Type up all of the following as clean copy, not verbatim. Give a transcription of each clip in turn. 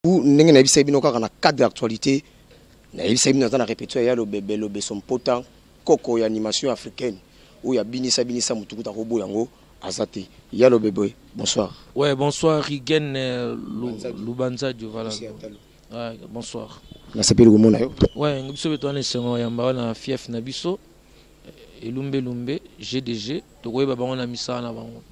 Ndenge nayebisaki bino kaka na cadre actualité, nayebisaki bino naza na répétition ya Lobebe Lobeso Mpota, koko ya animation africaine oyo abinisa binisa motu kuta koboya yango aza te. Ya Lobebe, bonsoir. Ouais, bonsoir Rigen Lubanzadio, voilà. Ouais, bonsoir. Nasepeli komona yo. Ouais, biso beto wana esengo yamba wana fief na biso elumbe lumbe GDG tokoyeba bango na misala na bango.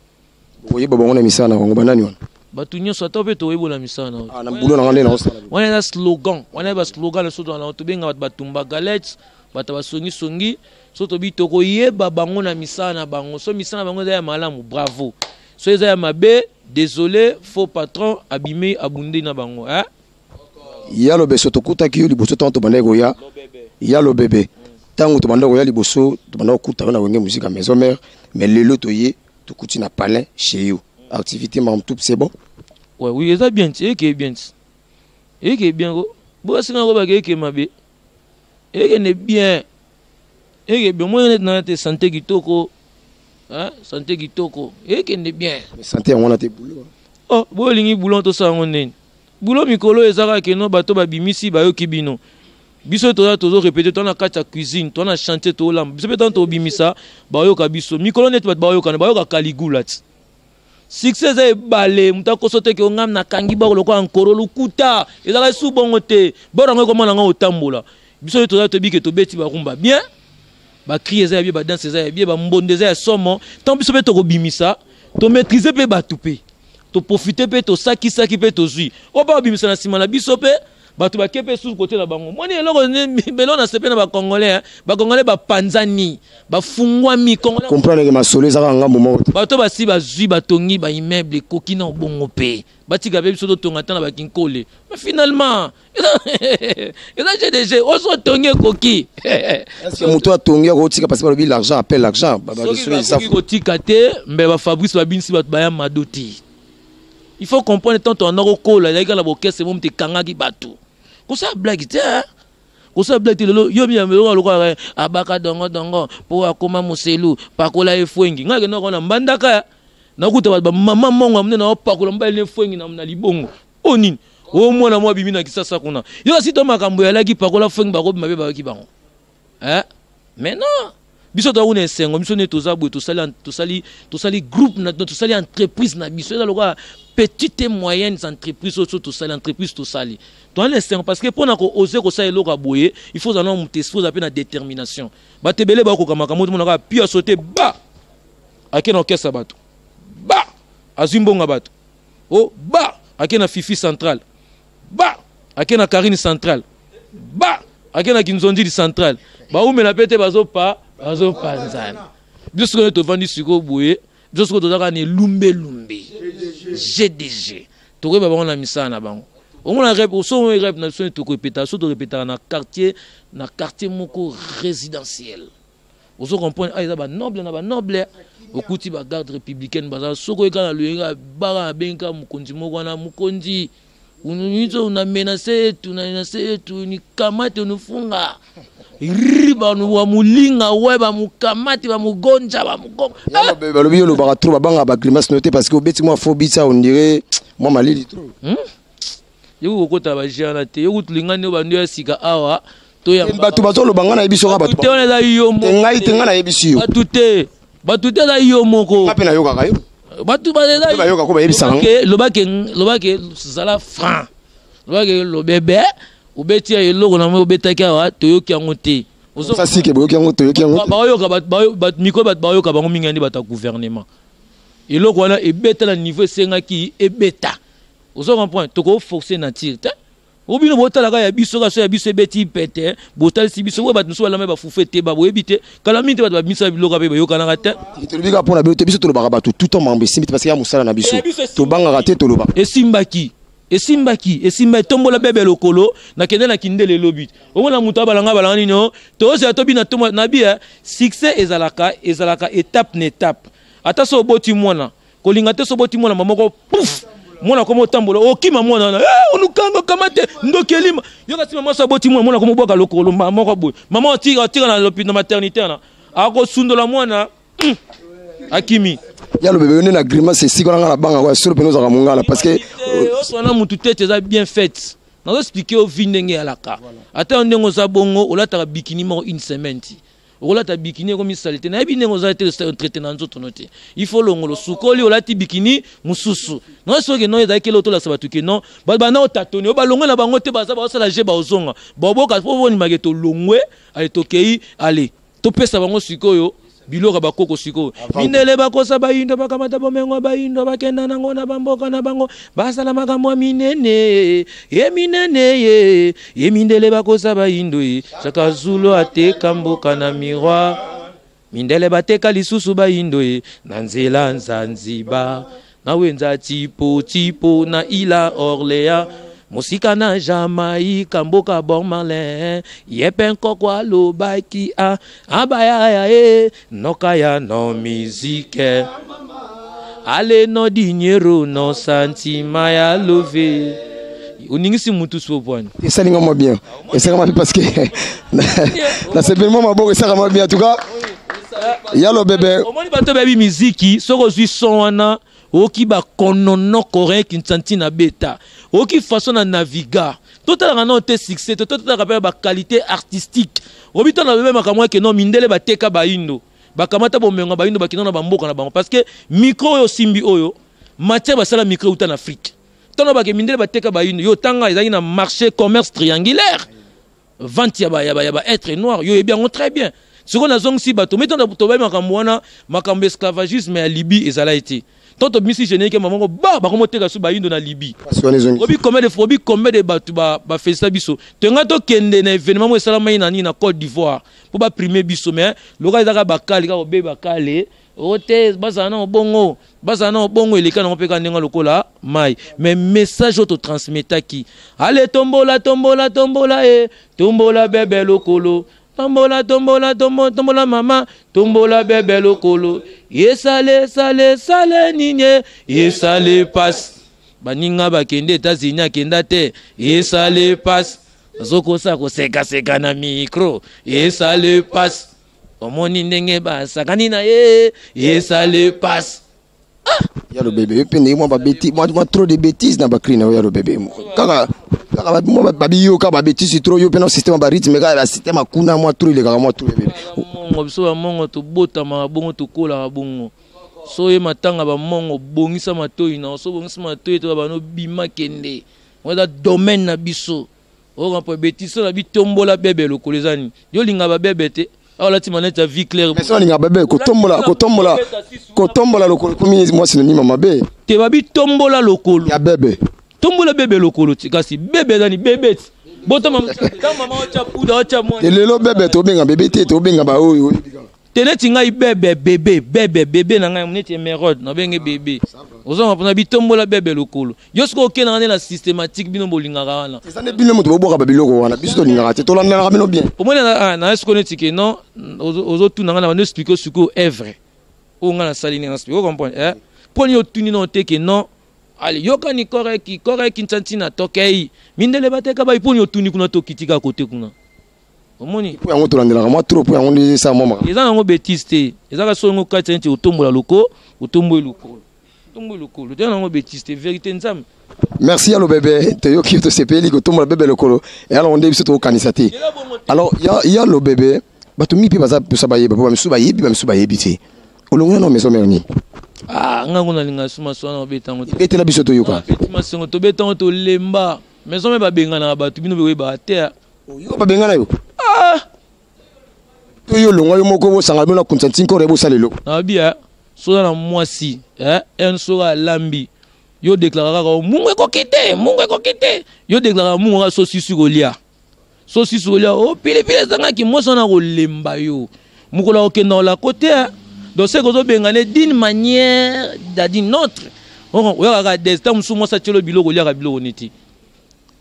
Bokoyeba bango na misala na bango banani wana? Bato nyonso ata mpe toyebola misala na ah, na bulo na nga nde naosala. Wana eza slogan, wana ba slogan na soto na tobenga bato batumba galette, bato basongi songi, so tobi tokoyeba bango na misala na bango. So misala na bango eza ya malamu, bravo. So eza ya mabe, désolé, faux patron abimi abunde na bango, hein? Ya Lobeso, tokutaki yo liboso ntango tobandaki koya. Ya Lobebe, ntango tobandaki koya liboso, tobandaki kokuta yo na Wenge Musique Maison Mère, mais lelo toye tokuti na palin chez yo. Activité makambo tout, c'est bon? Ouais, oui, eza bien ti, eke bien ti. Eke bien ko. Bosinga ko bake eke mabe. Eke ne bien. Eke bien moi net na te santé kitoko. Hein, santé kitoko. Eke ne bien. Mais santé yango na te boulot. Oh, bolingi boulot to sa ngo nini? Boulot mikolo ezaka ke no bato babimisi bayoki bino. Biso toza tozo répéter, to na kati ya cuisine, to na chantier, to lamba. Biso pe tanto tobimisa bayoka biso. Mikolo net bato bayoka na bayoka Caligula ti. Succès eza ebale, moto akoso te ke ngam nakangi bako lokola nkoro lokuta. Ezalaka esu bongo te. Boro yango ekoma na nga otambola. Biso toza toyebi ke tobeti barumba bien. Ba cri eza ya bien, ba danse eza ya bien, ba mbonde eza ya somo. Tant biso pe tokobimisa, to maîtriser pe bato pe. To profiter pe tosakisaki pe tozwi. Oyo ba bimisa na nsima na biso pe bato bake mpe susu kote na bango. Moni eloko belo na sepe na bacongolais, bacongolais bapanzani, bafungwami. Congolais comprendre ke masolo ezaka ngambo moko te. Bato basi bazwi batongi ba immeuble ekoki na obongo mpe batika mpe biso totonga ata na bakinkole. Mais finalement eza GDG oso otongi ekoki. Est-ce que moto atongi akotika? Parce que balobi l'argent appelle l'argent. Soki bakoki kotika te, mbele bafabrice babinisi bato baya mado te. Il faut comprendre, tant toanda kokola, ezalaki kaka na bokese mo moto ekangaki bato. Kosala blague te, kosala blague te. Lelo yo miyambo lokola abaka dongo dongo mpo akoma moselu, pakola efwengi. Ngai akenda kona mbandaka nakuta bato bamama mongo ya monene naopakola mobali na efwengi na libongo. Oyo nini? Oyo mwana mwa abimi na Kisasa kuna. Yo kasi to makambo yalaki pakola fwengi, bakobima mpe bayoki bango. Eh? Mais non, biso toza kuna esengo, biso nde toza boye, tosali tosali tosali groupe na tosali entreprise na biso, eza lokola petite et moyenne entreprise oyo. So tosali entreprise, tosali, toza na esengo, parce que mpona ko-oser kosala eloko ya boye, il faut ozala na moto esprit, oza mpe na détermination. Bato ebele bakoka makambo tomonaka pio asote ba ake na orchestre, bato ba azwi mbongo, bato o ba ake na Fifi Central, ba ake na Karine Central, ba ake na Kinzondili Central, baumela mpe te, bazopa bazopanzana. Biso sikoyo tovandi sikoyo boye, biso sikoyo toza kaka na elumbelumbe GDG, tokoyeba bango na misala na bango. Omona rep so rep na biso tokorepeta, so torepetaka na quartier, na quartier moko résidentiel, ozo comprendre? Ah, eza banoble na banoble, okuti bagarde républicaine baza. Soki oyeka na loyenga baka nabengi kaka mokonzi moko wana, mokonzi unizo unamenase yetu unamenase yetu, nikamate unifunga ri wa mulinga we bamukamati bamugonja bamugonga. Balobi yo olobaka trop, babangaka bagrimace no te, parce que obeti mwa faux bisa, on dirait mwa malili trop. Hmm? Yoki kokota baje wana te, yoki tulinga nde bando ya sika awa. Bato bazoloba, ngai nayebi soka bato te wana eza yo moko. Ngai te, ngai nayebisi yo. Bato te, bato te, eza yo moko. Nga mpe nayokaka yo. Bato bayoka ko bayebisaka. Lobake, lobake, zala franc, lobake lobebe obeti ya eloko na moi obetaki awa, toyoki yango te. Sasike boyoki yango, toyoki yango. Baoyoka mikolo, bato baoyoka bango mingi nde bato ya gouvernement. Eloko wana ebeta na niveau esengaki ebeta, ozo comprendre? Tokoforce nature te. Obino botalaka ya biso kaka so ya biso ebeti pete, botalisi biso oyo bato mosusu balamba bafufu eteba, boyebi te. Kala mingi te bato babimisa biloko mpe bayokanaka te. Tolobi kaka mpona bino te, biso tolobaka bato tout temps makambo esimbi te, parce que ya mosala na biso tobangaka te, tolobaka. Esimbaki, esimbaki, esimba etombola bebe lokolo nakende na kindele elobi. Omona moto abalanga balanga nini o tozela tobina tomo na bi. Succès ezalaka, ezalaka étape na étape. Ata so oboti mwana kolinga te, so oboti mwana moko, pouf, mwana koma otambola, okima mwana wana, eh, olukanga okama te, ndoki elima yoka nsima. Mwasi aboti mwana, mwana koma obwaka lokolo moko boye, mama atika, atika na maternité wana, akosundola mwana. Akimi. Ya lobebe nde na grimace esika wana nga na banga kwa solo pene ozalaka mongala parce que oswana mutu tete eza bien faite. Nazo expliquer yo vie ndenge eyalaka. Ata yo ndenge oza bongo olataka bikini moko une semaine ti. Okolata bikini ekomi salite. Nayebi ndenge oza te traité na nzoto no te. Il faut longola osukoli olati bikini mosusu. Non soki non ezalaki eloko tolakisa bato ke non bato banda kotatone oyo balongwe na bango te baza baosala je baozonga baoboka mpo bonimake tolongwe ale tokei ale topesa bango sikoyo biloko ya bakoko sikoyo. Mindele bakosa bayindo bakamata bomengo ya bayindo bakenda nango na bamboka na bango basala makambo ya minene ye minene ye ye mindele bakosa bayindo ye Shaka Zulu ateka mboka na miroir mindele bateka lisusu bayindo ye na nzela Zanzibar na wenza tipo tipo na ila Orléans mosika na Jamaïque mboka Bob Marley ye mpe nkoko alobaki a abaya ya ye noka ya no musique ale no dinheiro no sentiment ya love oningisi mutu so bwani esalinga mwa bien, esalaka mwa bien parce que nasepeli mwa maboko, esalaka mwa bien. En tout cas, ya lobebe. Omoni bato bayebi miziki, soki ozwi son wana oyoki bakonono coréen kinsanti na beta, oyoki façon na naviga. Totalaka nano te succès te, totalaka mpe baqualité artistique. Obi to na bebe makambo yake no mindele bateka bayindo bakamata bomengo ya bayindo bakenda na bamboka na bango parce que micro oyo osimbi oyo matière basala micro euta na Afrique. Ntango bake mindele bateka bayindo yo tanga ezalaki na marché commerce triangulaire, vente ya ba être noir. Yo oyebi yango très bien. Sikoyo nazongisi bato mai ntango tobayi makambo wana, makambo esclavagisme ya Libye ezalaki te. Ntango tobimisi générique mamango ba bakomoteka so bayindo na Libye. Pasi wana ezongi. Obi combien de obi combien de bato bafélicita biso. Tonga tokende na événement moko esalamaki na nini na Côte d'Ivoire mpo baprime biso, mais loka ezaka bakale kaka obe bakale o te bazala na bongo, bazala na bongo eleka nango mpe kaka ndenge lokola mai. Mais message oyo totransmetaki ale tombola tombola tombola e tombola bebe lokolo tombola tombola tombola tombola mama tombola bebe lokolo esale sale sale nini esale pasi baninga bakende États-Unis akenda te esale pasi azokosa kosekaseka na micro esale pasi omoni ndenge basakani na ye esale pasi. Ya lobebe, yo mpe ndenge mwa babeti mwa trop de bêtises na bacri na yo. Ya lobebe, kaka kaka mwa babiyoka babêtises trop. Yo mpe na système ya barythme kaka basystème akuna mwa trop elekaka mwa trop ya bebe. Mongo biso bamongo tobotamaka bongo, tokolaka bongo. So oye matanga bamongo, bongisa matoi na so bongisa matoi to bano bima kende wana eza domaine na biso. Oyoka mpo ebetisi na bitombola bebe lokolo eza nini? Yo olinga babebe te awa olati manete ya vie claire. Mais so alingaka bebe kotombola kotombola kotombola lokolo ekomi mwa synonyme ya mabe. Te, babitombola lokolo. Ya bebe. Tombola bebe lokolo ti kasi bebe ezani bebe ti botama mama otya puda otya mwana. Te, lelo bebe tobenga bebe te, tobenga baoyo oyebi kaka. Te, neti ngai bebe bebe bebe bebe na ngai neti émeraude nabenge bebe ozonga mpona bitombola bebe lokolo. Yo soki okendaka nde na systématique bino bolingaka wana. Eza nde bino moto bobwaka babiloko wana, biso tolingaka te, tolandelaka bino bien. Omoni na sikoyo neti ke non ozotuna ngai na bando explique sikoyo œuvre oyo ngai nasali ndenge na explique ocomprendre eh? Mpo nini otuni nano te ke non ale yokani koreki koreki ntsantina tokei mindele bateka bai? Mpo nini otuni kuna tokiti kaka kote kuna omoni? Mpo yango tolandelaka mwa trop, mpo yango nde esala mwa makambo. Eza nango bêtise te, ezaka so yango kati neti otombola loko otomboli lokolo otomboli lokolo te, nango bêtise te, vérité Nzambe. Merci ya lobebe, toyoki, tosepeli. Kotombola bebe lokolo eyalongo nde biso tokokanisa te. Alors ya lobebe, bato mingi mpe baza mposa bayeba, mpo bamisusu bayebi, bamisusu bayebi te. Olongola na Maison Mère nini? Ah, ngango nalinga suma so wana obetango te. Ebetela biso toyoka. Petit Masengo tobetango tolemba. Maison Mère babenganaka bato, bino boyebaka te. Yo babengana yo? Ah! To yo olongwa yo moko, bosanga bino na Constantine Nkoro ebosala eloko? Nabi soza na mwasi en soki alambi yo déclara kaka mungu ekoki te, mungu ekoki te. Yo déclara mungu kaka so sisi kolia, so sisi kolia o pilipili ezangaki mwasi wana kolemba yo mokolo akokenda olako te. Donc c'est kozobengana d'une manière d'une autre, oyaka kaka des ntango mosusu mwasi atielo biloko, oliaka biloko neti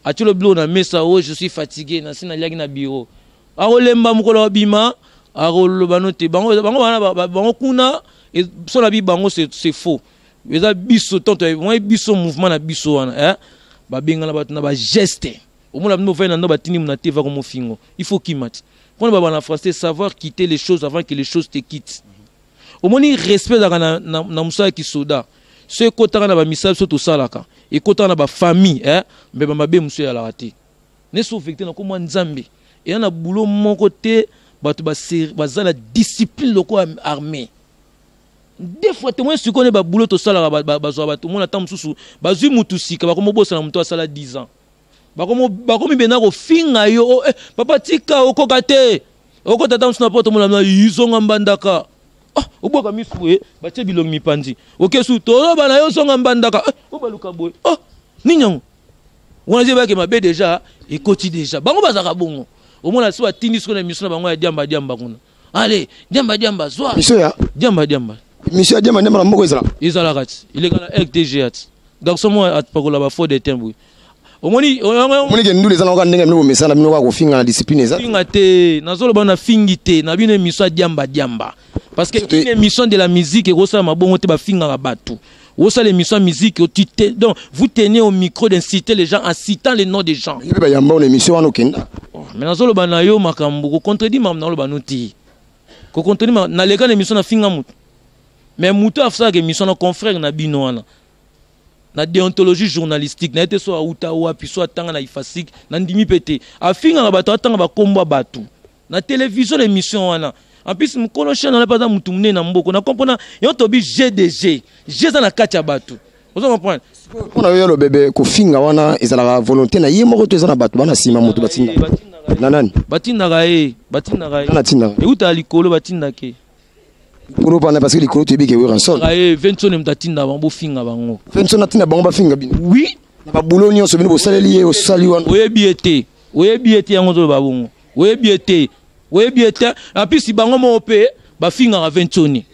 atielo biloko na mesa oyo je suis fatigué nasi naliaki na bureau. Akolemba mokolo abima akoloba no te bango bango wana bango kuna so na bi bango c'est faux. Eza biso tanto moi biso mouvement na biso wana babengana bato na bageste. Omona bino bofai na ndo batindi na te va komofingo. Il faut kima ti mpona baba na français savoir quitter les choses avant que les choses te quittent. Omoni, respect ezalaka na mosala ya kisoda. So ekotaka na bamisala biso tosalaka, ekotaka na bafamille, eh? Mbe bamabe mosusu eyalaka te. Neso vérité na komwa Nzambe, eya na boulot moko te bato baza na discipline lokola armée. Des fois témoin sikoyo ne baboulot tosalaka, bazwaka bato, omona ata mosusu bazwi mutu sika, bakomobosana motu asala 10 ans, bakomi bena kofinga yo: "Oh, eh, papa, tika, okoka te, okota ata mosusu na poto." Omona izonga mbandaka, ah, obwaka misu boye, batie bilongi mipanzi, okesu toloba na yo, zonga mbandaka, eh, obaluka boye, oh, nini yango wana? Te, bayake mabe déjà, ekoti déjà. Bango bazalaka bongo. Omona so batindi sikoyo na émission na bango ya diamba diamba kuna, ale diamba diamba, zwa. Mission ya? Diamba diamba. Mission ya diamba diamba na moko ezalaka? Ezalaka ti eleka na RTG, ati garçon moko apakola bafond de teint boye, omoni. Omoni ke ndula eza na kaka ndenge bino bomesana, bino kaka kofinga na discipline eza. Finga te, nazoloba na fingi te na bino émission ya diamba diamba, parce que une émission de la musique ekosala mabongo te. Bafingaka bato, osala émission ya musique, tu te, donc vous tenez au micro d'inciter les gens en citant les noms des gens. Yo mpe bayamba na émission wana, okenda. Mais nazoloba na yo makambo, kocontredire makambo naloba no te, kocontredire. Naleka na émission, nafinga motu, mais motu asalaka émission na confrère na bino wana na déontologie journalistique na ye te. So auta wapi, so atanga na IFASIC, na ndimi mpe te. Afingaka bato, atanga bakombo ya bato na télévision na émission wana. En plus, mokolo chaîne wana mpe aza motu monene na mboka na comprendre yo, tobi GDG, G eza na kati ya bato, ozo comprendre. Mpona yo, Lobebe, kofinga wana ezalaka volonté na ye moko to eza na bato bana nsima, moto batinda na nani? Batindaka ye, batindaka ye. Nani atindaka? Eutaka likolo, batindaka ye. Likolo pana? Parce que likolo toyebi ke Werrason. Ye Ventone, moto atinda bango bofinga bango. Ventone atinda bango bafinga bino? Oui. Na babulo nyonso bino bosaleli ye, osali wana? Oyebi ye te, oyebi ye te, yango toloba bongo. Oyebi ye te, oyebi ye te. En plus, bango moko mpe bafingaka Ventone.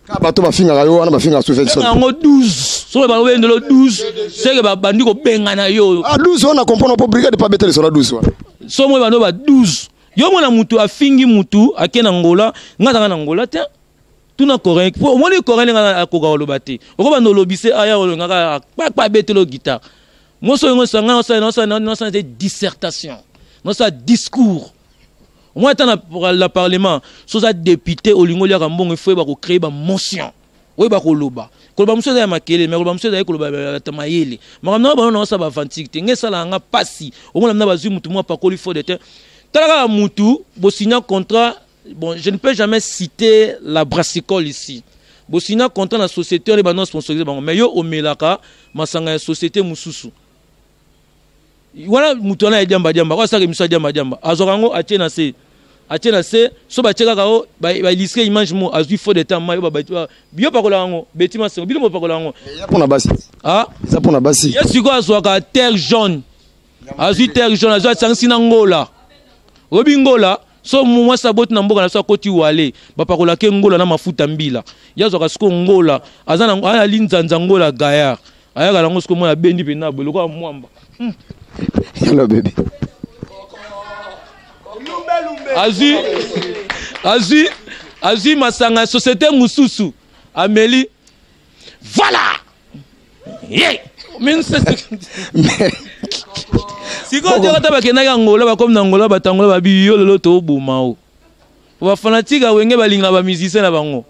Kaka bato bafingaka yo wana, bafingaka su Ventone? Yango 12, soki babendelo 12, seke babandi kobengana yo. Ah, 12 wana, comprendre po brigade pa betele sola 12 wana. So moi bando ba 12, yo mona mutu afingi mutu, ake na Ngola, nga azanga na Ngola te. Tuna coréen po omoni coréen nga akoka koloba te. Okobanda olobise aya olongaka kpakpa, abetelo guitare moso yango sanga, nosala te dissertation, nosala discours. Omoi ata na parlement, so oza député, olingi oliaka mbongo, ifo oyeba kocréer bamotion, oyeba koloba. Koloba mosusu eza ya makelele, mais koloba mosusu ezali koloba ya mayele. Makambo nanga bango naosala bavantique te. Nge esalaka nga mpasi, omona mna bazwi mutu moko apakoli fond de teint. Tala kaka mutu bosigna contrat. Bon, je ne peux jamais citer la brassicole ici. Bosigna contrat na société wana, bano sponsorise bango, mais yo omelaka masanga ya société mosusu wana. Mutu wana ya diamba diamba, oyo asalaka émission ya diamba diamba, azwaka yango, atie na se, atie na se. So batie kaka o baillustre image mo, azwi fond de teint mai oyo yo pakola yango, beti masengo bino bopakola yango. Eza mpona basi. Ah. Eza mpona basi. Ye sikoyo azwaka terre jaune, azwi terre jaune, azwi, asangisi na ngola. Oyebi ngola, so mwasi aboti na mboka na biso, akoti wale, bapakolaka ngola na mafuta mbila. Ye azwaka sikoyo ngola, aza na ali nzanza ngola gaillard, ayaka nango sikoyo, mwana abendi mpena boye lokola mwamba. Hello bébé. Azwi masanga ya société mosusu, ameli, voilà ye. Sikoyo te, kata bakendaki Angola, bakomi na Angola, bato Angola babi yo lelo toboma o. Po bafanatiques ya Wenge balingaka bamusicien na bango.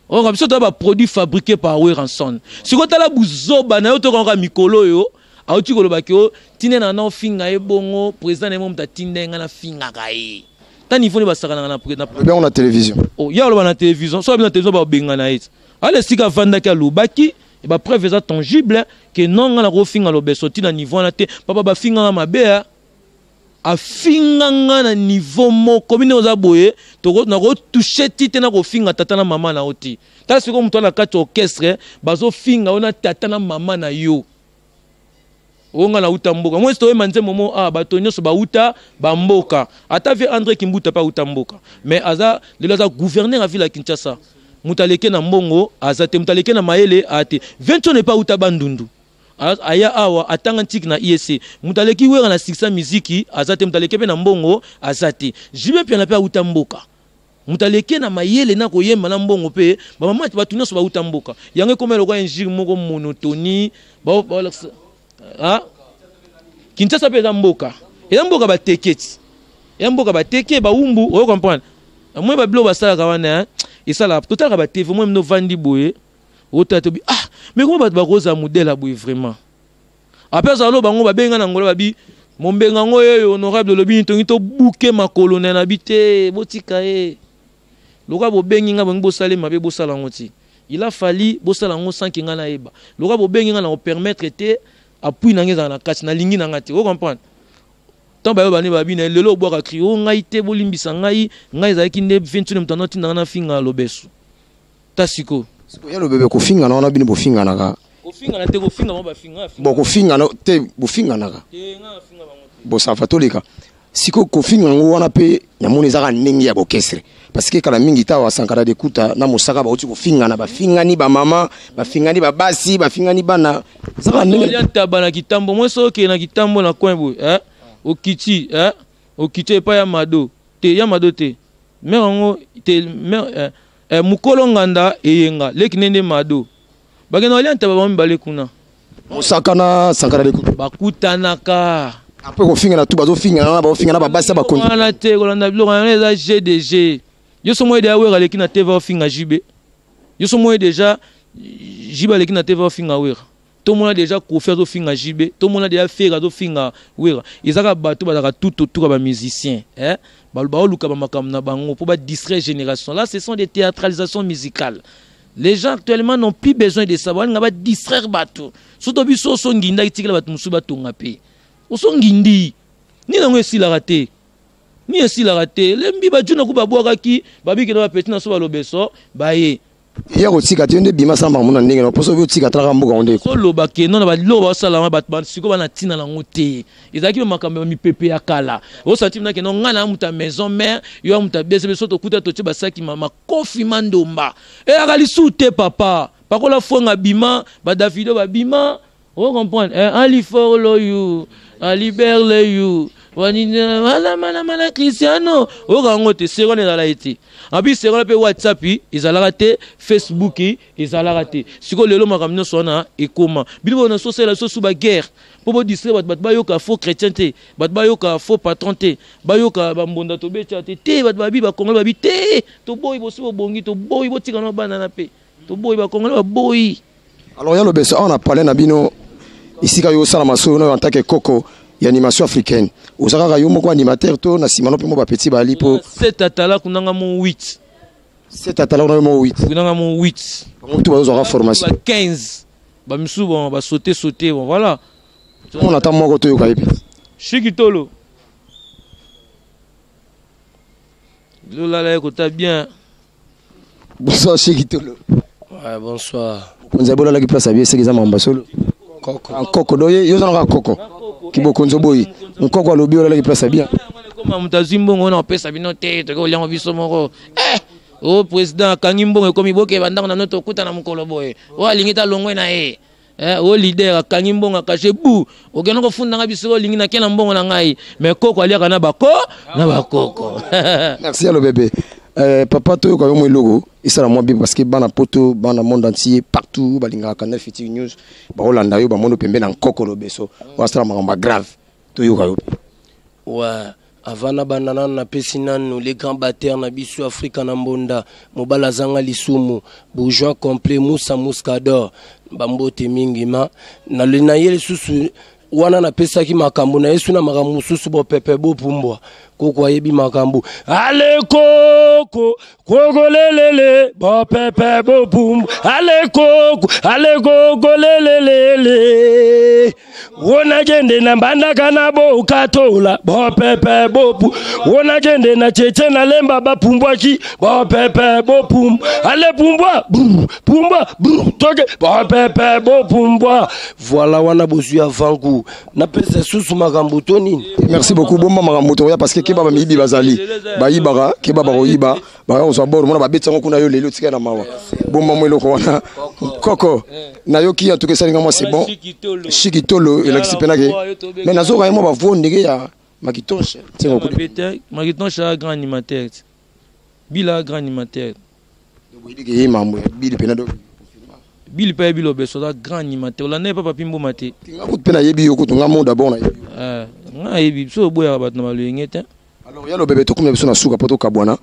Oyo biso toya baproduit fabriqué par Werrason. Sikoyo tala buzoba na yo, tokanga mikolo oyo auti kolobaki o ntina na ofinga ye bongo. Président na ye mo moto atinda ye, ngai nafingaka ye ta niveau nde basakanaka na Lobi na télévision. Oh, ye aloba na télévision, so abi na télévision, babengana ye ti ala esika avandaki. Alobaki, bapreuve eza tangible ke non, ngai nakofinga Lobeso ntina niveau wana te. Papa, bafinganga mabe, afinga nga na niveau moko bino oza boye, nakotouche ti te, nakofinga tata na mama na yo te. Tala sikoyo, moto wana na kati ya orchestre, bazofinga yo na tata na mama na yo. Oyo nga nauta mboka, moi toyemba nzembo mo a bato nyonso bauta bamboka. Ata vie André Kimbuta mpe auta mboka, mais aza lelo aza gouverneur ya ville ya Kinshasa. Moto aleke na mbongo aza te, moto aleke na mayele aa te. Ventone mpe auta Bandundu, aya awa, atanga ntiki na ISC. Moto aleki Wera na succès miziki aza te, moto aleki mpe na mbongo aza te. JB Mpiana mpe auta mboka, moto aleki na mayele na koyemba na mbongo mpe bamama. Bato nyonso bauta mboka. Yango ekoma lokola injure moko monotonie. Kinshasa mpe eza mboka, eza mboka bateketi, eza mboka bateke bawumbu. Oyo comprendre moi babiloko basalaka wana. Esalaka totalaka ba TV moi mino vandi boye otala tobi ah mais comment bato bakozala modèle ya boye vraiment. Après azala lo bango babenga na Angola babi mombenga ngo yeyo honorable olobi nini tongi tobuke makolo na nabi te botika ye. Lokola bobengi nga bongi bosala mabe bosala yango ti. Il a fallu bosala yango sans que nga nayeba. Lokola bobengi nga na kopermettre te appui na nga ezala na kati nalingi na nga te. O comprendre? Tant bayo bane babi na lelo obwaka cri o ngai te bolimbisa ngai ngai ezalaki nde ventune moto anotinda nga nafinga lobeso. Ta sikoyo. Sikoyo ya lobebe kofingana wana bino bofinganaka. Kofingana te kofinga bango bafinga. Bon kofingana te bofinganaka. Te nga nafinga bango te. Bon ça va toleka. Sikoyo kofinga yango wana mpe namoni ezaka ndenge ya bokestre parce que kala mingi tawa Sankara de Kuta na Mosaka bauti kofingana bafingani bamama bafingani babasi bafingani bana ezaka ndenge ya ntaba na kitambo moi soki okende na kitambo na coin boye eh? Okiti eh? Okiti epai ya mado te ya mado te mare yango te mare eh, eh, mokolo nganda eyenga leki nde nde mado bakenda kolia ntaba bango mibale kuna Mosaka na Sankara de Kuta bakutanaka après kofingana tu bazofingana na bazofingana babasi ya bakonzi wana te kolanda biloko yango eza gdg yo so moye deja wera aleki na tv ofinga jb yo so moye deja jb aleki na tv ofinga wera tomona deja kofi azofinga jb tomona deja fere azofinga wera eza kaka bato bazalaka tout autour ya bamusicien eh? baoluka bamakambo na bango mpo badistraire génération là. Ce sont des théâtralisations musicales. Les gens actuellement n'ont plus besoin de ça. Balinga ba distraire bato. Surtout biso oso nginda itikela bato mosusu batonga mpe. Oso ngindi. Nini yango esilaka te. Nini esilaka te. Lembi bajuna ku babwakaki babiki na bapeti na so balobeso baye. Ya kotika te nde bima samba mona ndenge na poso otika talaka mboka ngo ndeko. Soloba ke non na baloko basala wana bato sikoyo bana ntina nango te. Ezalaki makambo ya mipepe ya kala. Osanti mna ke non ngai na moto ya maison mère, yo ya moto ya BCB so tokuta totie basaki mama Koffi Mandomba. Eyaka lisusu te papa. Pakola fwenga bima, ba Davido ba bima. O comprendre? Eh, Ali Forlo you, Ali Berle you. Wani wala mana mana Cristiano. Oyoka yango te, seconde ezala ye te. Abi seconde pe WhatsApp ezalaka te, Facebook ezalaka te. Sikoyo lelo makambo nyonso wana ekoma. Bino bona sosela sosu ba guerre. Po bo distraire bato, bato bayoka faux chrétien te, bato bayoka faux patron te, bayoka ba mbonda tobetia te. Te bato babi ba Congolais babi te, toboyi bosi bobongi, toboyi botika na bana na pe. Toboyi ba Congolais baboyi. Alors ya lobeso awa na palais na bino esika yo osala masolo nayo en tant que koko ya animation africaine oza kaka yo moko animateur to na nsima no mpe mo bapeti bali mpo 7 atala kunanga mo 8 7 atala kuna yo mo 8 kunanga mo 8 bango tu bazozwaka formation ba 15 ba misusu bon ba sauter sauter bon voilà mona ata moko toyoka ye mpe shiki tolo lolala ye kota bien. Bonsoir Shiki Tolo. Ouais, bonsoir. Mokonzi abolalaki place abi eseki eza makambo solo. Koko. Nkoko do ye yo zana koko. Kibokonzi boyi. Nkoko alobi olalaki place ya bien. Koma moto azwi mbongo wana opesa bino te tokoki koliango biso moko eh! O président akangi mbongo ekomi bokeba ndako na bino tokutana mokolo boye oyo alingi ta longwe na ye eh, o leader akangi mbongo akashe bu okende kofunda ngai biso olingi nake na mbongo na ngai mais koko aliaka na bako na bakoko. Merci alo bebe. Papa toyoka yo mwa eloko esala mwa bien parce que bana poto bana monde entier partout balingaka Canal Futur News bakolanda yo bamono pembe na nkoko lobeso oyo asala makambo ya grave toyoka yo. Ouais. Avant na banda nanu napesi nanu le grand batteur na biso Afrika na mbonda mobali azanga lisumu bourgeois complet Moussa Muscador bambote mingi ma na na ye lisusu wana napesaki makambo na yesu na makambo mosusu bopepe bopumbwa koko ayebi makambo ale koko koko lelele bopepe bopumbwa ale koko ale koko lelelele wona kende na mbandaka na bokatola bopepe bopu wona kende na cheche na lemba bapumbwaki bopepe bopumbwa ale pumbwa bru pumbwa bru toke bopepe bopumbwa voilà wana bozwi avant-goût napesa susu makambo to nini. Merci beaucoup bomba makambo tokoya parce que keba bamiyibi bazali bayibaka keba bakoyiba baka kozwa bor mona babeti yango kuna yo lelo otikali na mawa bomba mo eloko wana koko nayoki en tout cas esalinga mwa c'est bon shiki tolo elakisi mpena ke mais nazoka ye mwa bavo ndenge ya Makitonche. Makitonche a grand animateur bila grand animateur boyebi ke ye mambo ya bili mpena do bili mpe ayebi lobeso aza grand animateur olanda ye pa papi mboma te nga kutu mpe nayebi yo kutu nga mo d'abord nayebi nga nayebi biso oboyaka bato na baloyenge te. Alors ya lobebe tokomi na biso na suka mpo tokabwana.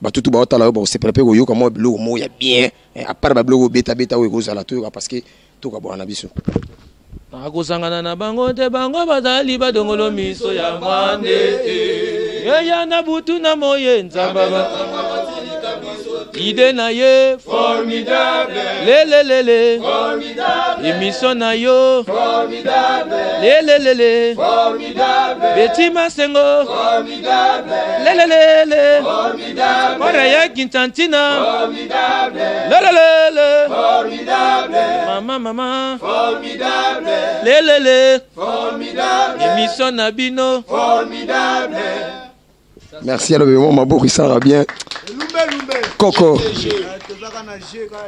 Bato tu baotala yo, bakosepela mpe koyoka mwa biloko moko ya bien, eh, à part babiloko obetabeta oyo ekozala toyoka, parce que tokabwana na biso. Nakosangana na bango te, bango bazali badongolo miso ya mwande. Eya na butu na moye, Nzambe ide na ye formidable, lelelele formidable, émission na yo formidable, lelelele formidable, Beti Masengo formidable, lelelele formidable, Kora ya Kintantina formidable, lelelele formidable, mama mama formidable, lelele formidable, émission na bino formidable. Merci ya Lobebe, mwa maboko esalaka bien. Koko,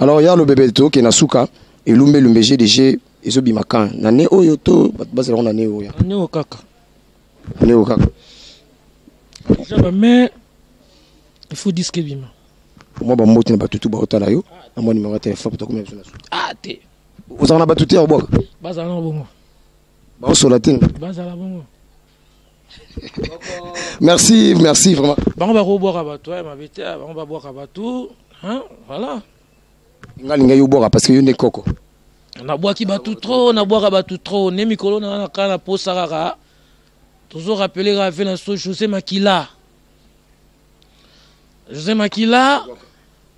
alors ya Lobebe, tokende na suka. Elumbe Lumbe GDG ezobima kan na ne oyo to bato bazalako na ne oyo? Neo kaka. Ne oyo kaka. Déjà bame, il faut disque ebima. Mwa bambote na bato tu baotala yo na mwa numéro ya téléphone, tokomi na biso na suka. Ah te. Ozalaka na bato te ya kobwaka? Bazala na bongo. Baosola te. Bazala bongo. Merci, merci vraiment. Bango bakobwaka bato ya mabe te, bango babwaka bato, hein, voilà. Nga linga yo bwaka parce que yo nde koko. Nabwaki bato trop, nabwaka bato trop nde mikolo na nga na kaka na posa kaka tozorappeler kaka ve na so José Makila. José Makila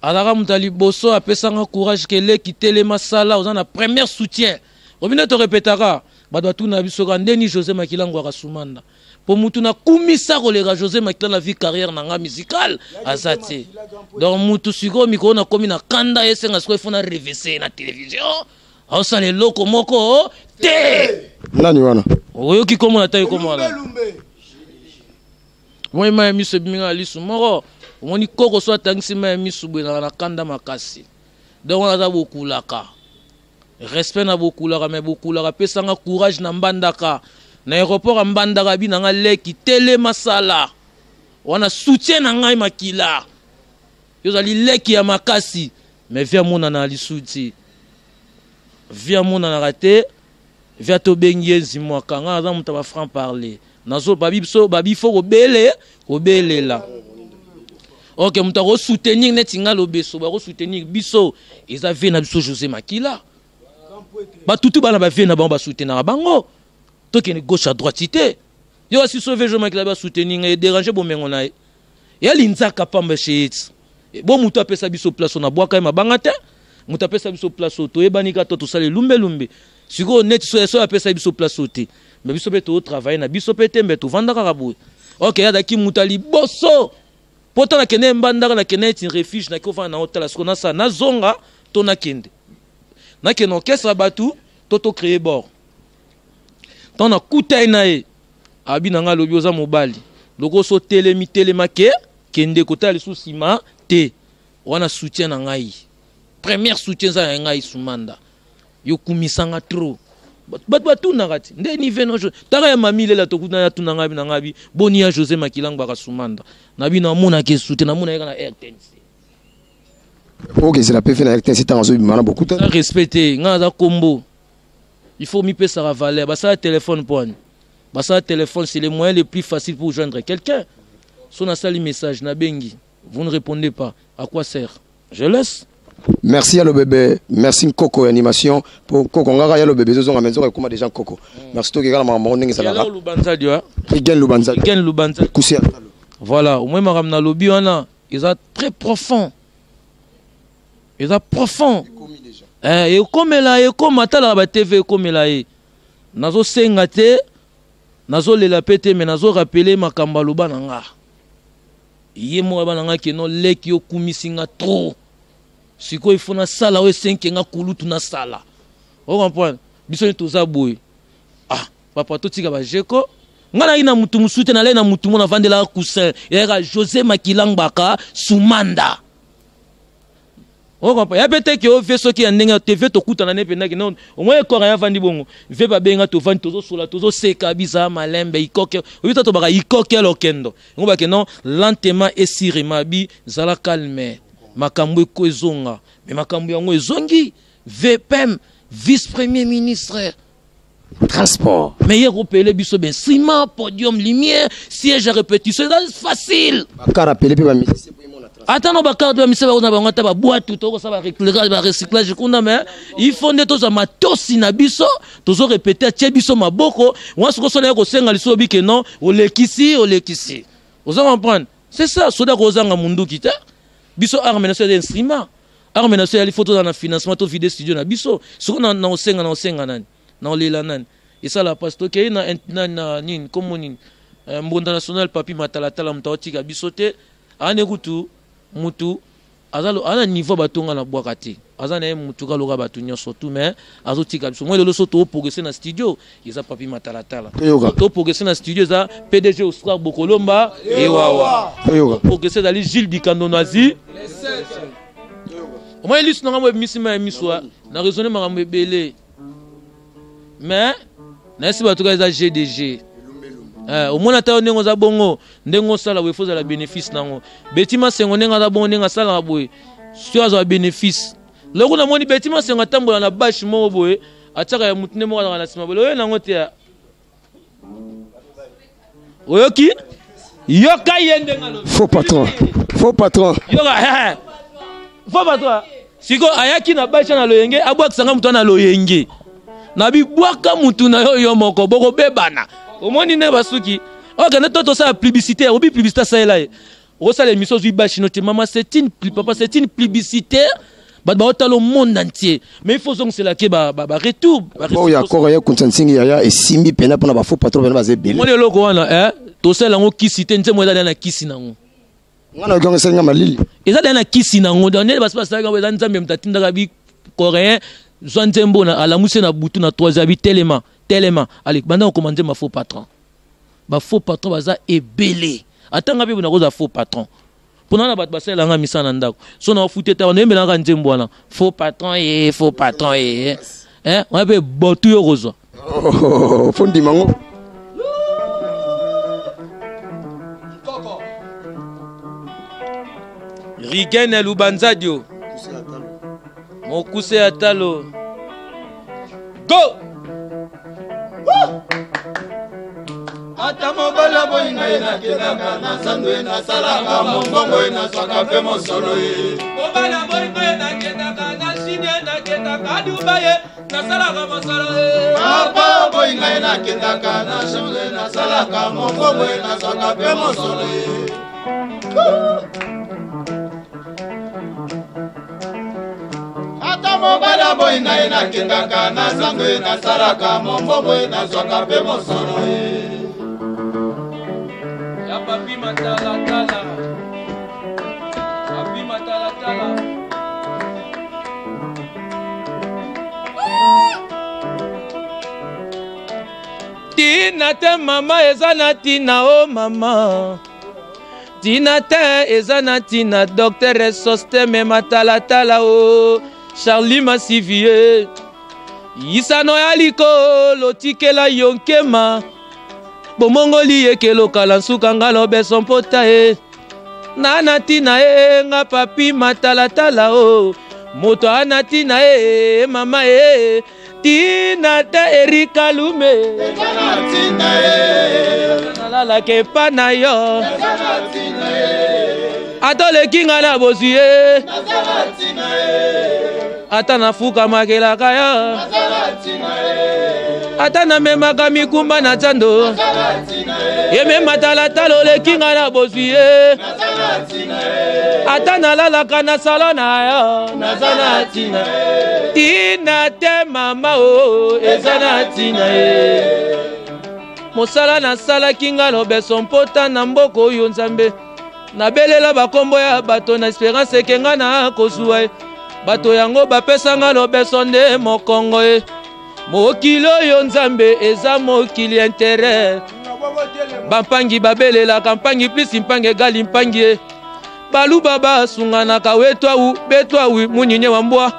azalaka moto ya liboso apesanga courage ke leki, telema, sala, oza na première soutien. Obi nde torepetaka, bato batuna biso kaka ndeni José Makila ngwaka sumanda, mpo mutu nakumisa koleka José Makila na vie, carrière na nga musicale aza te. Donc mutu sikoyo mikolo nakomi na kanda, esenga sikoyo ifo na revese na télévision, aosala eloko moko te. Nani wana? Oyoki komona ta ekomona moi mai ya miso ebimi nga na lisu moko. Omoni koko so atangisi mai ya miso boye, naka na kanda makasi. Donc wana aza bokulaka respect na bokulaka, mais bokulaka apesanga courage na Mbandaka, na aéroport ya Mbandaka, abi na nga: "Leki, telema, sala." Wana soutien na ngai. Makila, yo ozali leki ya makasi, mais vi amonana na lisu ti vi amonanaka te. Vi atobengi ye nzimwaka, ngai aza moto ya bafranc parler, nazo babi biso babi fo kobele kobelela. Ok, moto akosoutenir neti ngai Lobeso, bakosoutenir biso, eza vie na biso José Makila. Batutu bana bavie na bango, basoutenaka bango, tokende gauche à droite te. Yo asi so vie José Makila basoutenir ngai, edérange bomengo na ye ya linzaka pamba sheyeti bo. Moto apesa biso place oyo, nabwaka ye mabanga te. Moto apesa biso place oyo, toyebani kaka to tosala elumbelumbe. Sikoyo neti so so apesa biso place oyo te, mais biso mpe totravaille na biso mpe te, mbe tovanda kaka boye. Ok, azalaki moto ya liboso mpo ta nakende Mbandaka, nakende neti refuge, naki ofanda na otala. Sikoyo nasala, nazonga to nakende, nakende orchestre ya bato to tocréer bord. Ntango nakuta ye na ye, abi na ngai, alobi: "Oza mobali, loko so telemi, telema, ke kende kotala lisusu nsima te." Wana soutien na ngai, première soutien eza ya ngai Sumanda. Yo kumisanga trop, bato batunaka ti nde ni veno taka ya mami lela tokutana, atuna ngai na ngai: "Boni ya José Makila Ngbaka Sumanda?" Na bino amonaki esu te, namona ye kaka na RTNC. Okezela mpe fe na RTNC ntango azobima na bokuta. Respect te, ngai naza kombo, il faut mipesaka valeur. Basala téléphone mpo ani basala téléphone, c'est le moyen le plus facile pour joindre quelqu'un. So nasali message, nabengi, vous ne répondez pas, à quoi sert? Je laisse. Merci ya Lobebe, merci nkoko ya animation po nkoko ngaka ya Lobebe ezozonga, me nzoka ekóma déjà nkoko. Merci, tokeka na makambo ndenge ezalaka. Rigen Lubanzadi. Rigen Lubanzadi. Kusi. Voilà, au moins makambo nalobi wana eza très profond, eza profond. Ekomela, ekoma, atalaka batv, ekomela ye. Nazosenga te, nazolela mpe te, mais nazorappeler makambo aloba na nga ye moko. Aba na nga keno: "Leki, okumisi nga trop, sikoyo ifo nasala oyo esenke nga kulutu nasala." Ocomprendre? Biso nde toza boye. Ah papa, totika bajeko. Nga nayaki na mutu mosusu te, nalai na mutu mo navandelaka coussin eyaka José Makila Ngbaka Sumanda. Okompa ya mpe te ke ovie soki ya ndenge te vie tokutana ne mpendaki non, omoi ekora ya vandi bongo vie babenga, tovandi, tozosola, tozoseka, biza malembe ikoke oyebi ta tobaka ikoke lokendo yango bake non, lentement esirema bi zala calme, makambo eko ezonga. Mais makambo yango ezongi, VPM, vice premier ministre transport. Mais ye kopele biso bainstrument, podium, lumière, siège à répétition, eza facile. Bakarapele mpe bamusicien po emona. Ata na bacarte bamisa bango na bango, ata babwatu tokosala barecyclage kuna, mais il faut nde tozwa matosi na biso, tozorepete, atie biso maboko wana. Soki osala ya kosenga lisusu, obi ke non, olekisi, olekisi, oza comprendre? C'est ça. Soda kozanga munduki te. Biso arme na biso eza instrument, arme na biso ezali faut tozala na financement, tovide studio na biso. Soki na osenga, na osenga nani, na olela nani? Esala mpasi. Tokei na nini, kombo nini, mbonda national Papi Matalatala, moto aotika biso te. Ane kutu mutu aza na niveau batonga na bwaka te, aza na ye mutu kaloka bato nyonso tu, mais azotika biso. Moi lelo so toprogresse na studio, eza Papi Matalatala. Toprogresse na studio, eza PDG Oscar Bokolomba Ewawa. Progresse ezali Gilles Dikando Nazi. Omoi lisu na ngambo ebimisi ma ya miso na raisonne makambo ebele, mais nayesi bato kaka eza GDG. Omoni ata yo ndenge oza bongo, ndenge osala boye, fo ozala bénéfice nango. Beti Masengo, ndenge aza bongo, ndenge asalaka boye, soki azwa bénéfice loko. Namoni Beti Masengo atambola na bashe moko boye, atiaka ya mutu nde moko azalaka na nsima boye. Oyo nango te, oyoki, yoka ye ndenge alobi. Faux patron, faux patron. Yoka faux patron. Sikoyo ayaki na bashe na loyenge, abwakisanga motu na loyenge na bibwaka mutu na yo, yo moko bokobebana. Omoni ndenge basuki okende to tosala publicité, obi publicité asalela ye, okosala émission, ozwi bashino te. Mama, c'est une, papa, c'est une publicité. Bato baotala au monde entier, mais il faut ozongiselaki baretour. Oyo accord ya kunsa nsingi yaya esimbi mpena mpona bafaux patron mpena baza ebele. Omoni eloko wana, tosala yango kisi te. Nzembo eza na kisi nango. Nga na yoki esalinga malili. Eza deya na kisi nango. Donc nde basi basalaki yango, eza Nzambe moto atindaka bi coréen zwa nzembo na alamusi na butu na 3 heures, abi telema, telema, ale banda kokoma nzembo. Faux patron, bafaux patron baza ebele. Ata nga mpe nakozala faux patron mpona na bato basalelanga misala na ndako. So na ofuti ete nayembelanga nzembo wana, faux patron ye, faux patron ye, wana mpe botu yo kozwa. Oh, fo ndima ngo. Rigene Lubanzadio, mokuse ya talo, go. Ata mobali aboyi ngai, nakendaka na zandu ye, nasalaka mombongo ye, nazwaka mpe mosolo ye. Mobali aboyi ngai, nakendaka na Chine, nakendaka Dubai ye, nasalaka mosolo ye. Papa aboyi ngai, nakendaka na chambre, nasalaka mombongo ye, nazwaka mpe mosolo ye. Ata mobali aboyi ngai, nakendaka na zandu ye, nasalaka mombongo ye, nazwaka mpe mosolo ye. Ya Papi Matalatala, Papi Matalatala. Tina te mama, eza na ntina o mama, tina te, eza na ntina. Docteur Sosteme Matalatala o Charlie Masivie, yisano ya likolo tikela yo nkema bomongoli ekelokala nsuka nga lobeso mpota ye na na ntina ye. Nga Papi Matalatala o moto ana ntina ye, mama ye, tina te. Erika Lume. Eza na ntina ye. Nalalaka epa na yo. Eza na ntina ye. Ata oleki nga na bozwi ye. Naza na ntina ye. Ata nafukamakelaka yo. Naza na ntina ye. Ata namemaka mikumba na zando. Naza na ntina ye. Emema talatala, oleki nga na bozwi ye. Naza na ntina ye. Ata nalalaka na salo na yo. Naza na ntina ye. Tina te mama o, eza na ntina ye. Mosala nasalaki nga lobeso mpota na mboka oyo, Nzambe, nabelela bakombo ya bato na espérance eke nga na kozwa ye. Bato yango bapesanga lobeso nde mokongo ye. Mokili oyo, Nzambe, eza mokili intérêt. Bampangi babelelaka mpangi plus mpangi egali mpangi ye. Baluba basunganaka wetwau betwawi munyinye wa mbwa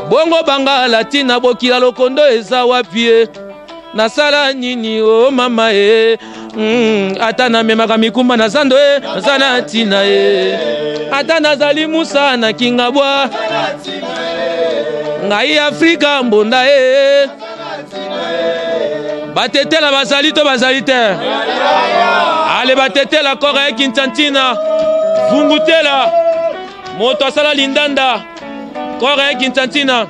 bongo bangala ntina bokila lokondo eza wapi ye. Nasala nini o mama ye? Ata namemaka mikumba na zando ye, naza na ntina ye. Ata nazali musa na Kingabwa, ngai Afrika mbonda ye. Batetela bazali to bazali te? Ale batetela kora ye Kintantina vungutela. Moto asala lindanda. Kore ya Kintantina.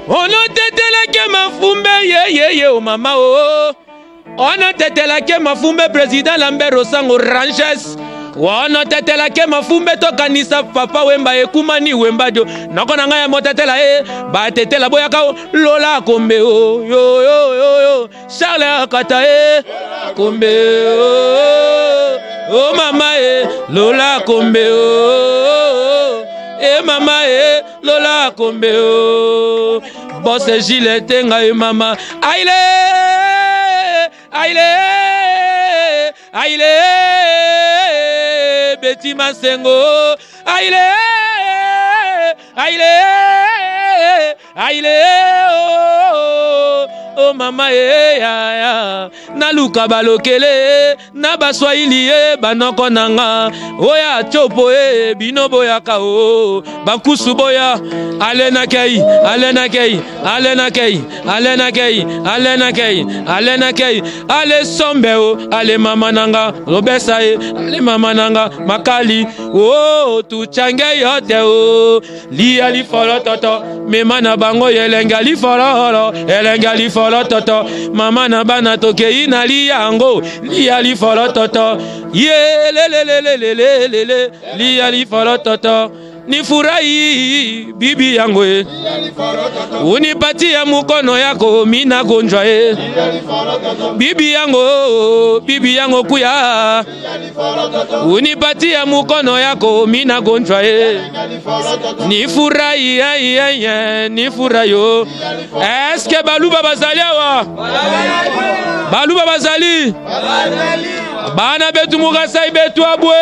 Onoteteleke mafumbe ye ye ye o mama o. Onotetelake mafumbe président Lambert Osango Ranges. Onotetelake mafumbe tokanisa papa Wemba ekumani Wemba dio. Noko na ngai ya motetela e batetela boyaka o lola kombe o yo yo yo yo. Charles akata e kombe o o mama e lola kombe o e mama e lola kombe o bosse Gilles tenga e mama aile aile aile Betty Masengo aile aile aile oh, oh, mama e ya ya naluka balokele na baswahili e banoko na nga oya tiopo e bino boyaka o bakusu boya ale nakei ale nakei ale nakei ale nakei ale nakei ale nakei ale sombe o ale mama na nga lobesa e ale mama na nga makali o tuchange yote o lia lifolo toto mema na bango elenge ya lifololo elenge ya lifolo toto mama na bana tokei na liyango lia lifolo toto ye lelelelelelele lia lifolo toto nifurahi bibi yangu e unipatia mukono yako mina gonjwa e bibi yango bibi yango kuya unipatia mukono yako mina gonjwa e nifurahi ai ai ai nifurahi o eske baluba bazali awa baluba bazali bana betu mukasai betu abwe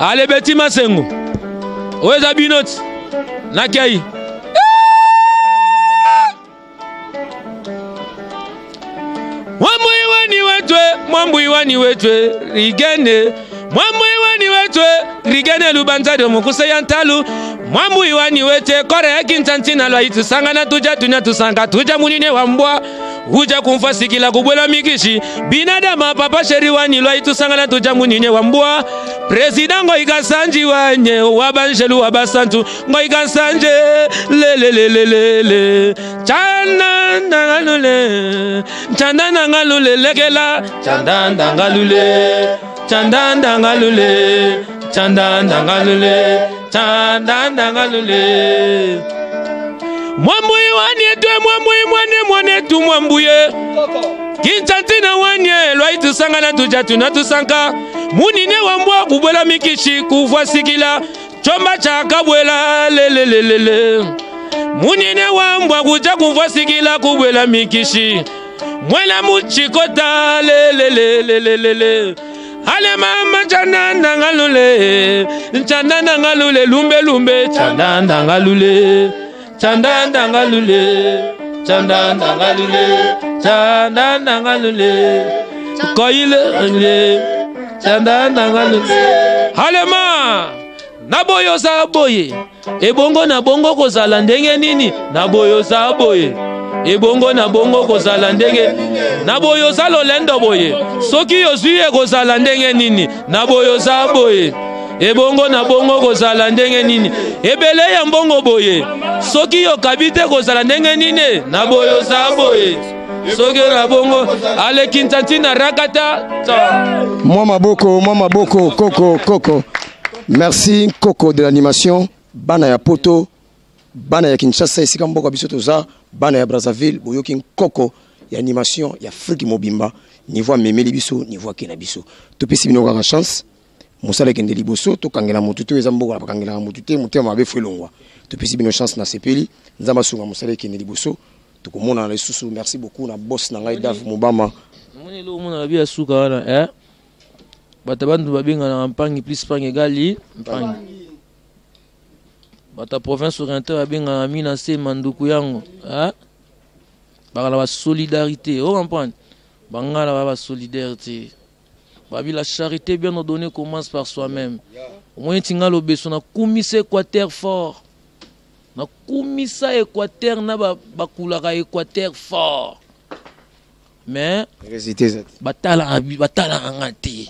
ale beti masengo oyo eza bino ti nakei Mwambuiwani wetwe, mwambuiwani wetwe, rigene. Mwambuiwani wetwe, rigene lubanza de mukuse ya ntalu. Mwambuiwani wetwe, kore ya kintantina lwa itusanga na tuja tunya tusanga tuja munine wa mbwa. Uja kumfa sikila kubwela mikishi. Binadama papa sheri wani lwa itusanga na tuja munine wa mbwa. President Ngoyi Sanji wanye, wabanjelu wabasantu. Ngoyi Sanje, le le le le le le. Chana ndangalule, chanda ndangalule lekela, chanda ndangalule, chanda ndangalule, chanda ndangalule, chanda ndangalule. Mwambui wanie twe mwambui mwane mwane tu mwambuye. Kintantina wanye lwa itusanga na tuja tuna tusanka. Munine wambwa kubwela mikishi kuvwa sikila. Chomba cha kabwela le le le le le. Munine wambwa kuja kuvwa sikila kubwela mikishi. Mwela muchikota le le le le le le le. Ale mama chana ndangalule, chana ndangalule lumbe lumbe, chana ndangalule, chana ndangalule, chana ndangalule, chana ndangalule. Koile le, chana ndangalule. Ale ma naboyo za boye, ebongo na bongo kozala ndenge nini? Naboyo za boye. Ebongo na bongo kozala ndenge na boyo za lolendo boye soki yozwi ekozala ndenge nini na boyo za boye ebongo na bongo kozala ndenge nini ebele ya mbongo boye soki yokabi te kozala ndenge nini na boyo za boye soki na bongo aleki ntantina rakata ta. Mwa maboko, mwa maboko, koko, koko. Merci koko de l'animation bana ya poto bana ya Kinshasa esika mboka biso toza bana ya Brazzaville boyoki nkoko ya animation ya Afrique mobimba niveau memeli biso niveau akena biso topesi bino kaka chance mosala ekende liboso tokangela motu te eza mboka bakangelaka motu te motema mabe fo elongwa topesi bino chance na sepeli nzambe asunga mosala ekende liboso tokomona na lisusu. Merci beaucoup na boss na ngai Dave Mobama. Namoni eloko mona babi ya suka wana eh? Bato bandu babengana mpangi plus mpangi egali mpangi. Bato ya province orientale babengana mina se manduku yango eh? Bakala ba solidarité, o comprendre? Bangala ba ba solidarité. Babi la charité bien ordonnée commence par soi-même. Omoni tinga lobeso na kumisa Équateur fort. Na kumisa Équateur na ba bakulaka Équateur fort. Mais Résultat batala batala nga te.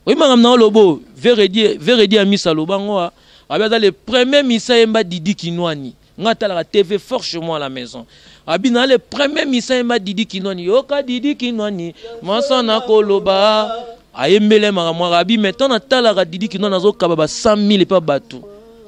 Oyebi makambo na olobo veredi ya misa aloba ngo ah. Abi aza le premier misa yemba Didi Kinwani. Nga talaka TV fort chez moi à la maison. Abi na le premier misa yemba Didi Kinwani. Yoka Didi Kinwani masa na koloba. Ayembele makambo abi mais tant natalaka Didi Kinwani azokaba ba 100 000 epa bato.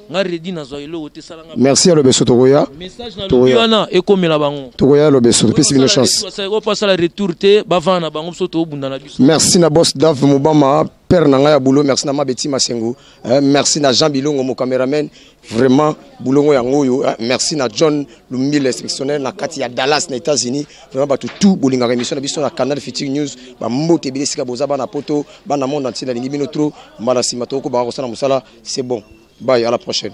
Nga redi nazwa eloko te salanga. Merci ya lobeso tokoya. Message na lobi wana ekomela bango. Tokoya ya lobeso topesi bino chance. Opo asala retour te bavanda na bango biso tobunda na biso. Merci na boss Dave Mubama père na ngai ya boulot, merci na Mabeti Masengo, merci na Jean Bilongo mon cameraman, vraiment boulongo yango oyo, merci na John Lumbile sectionnaire na kati ya Dallas na États-Unis, vraiment bato tout bolingaka émission na biso na Canal Futur News, ba mbote ebele sika boza bana poto, bana monde entier nalingi bino trop, mbala sima toko ba kosala musala, c'est bon. Bye, à la prochaine.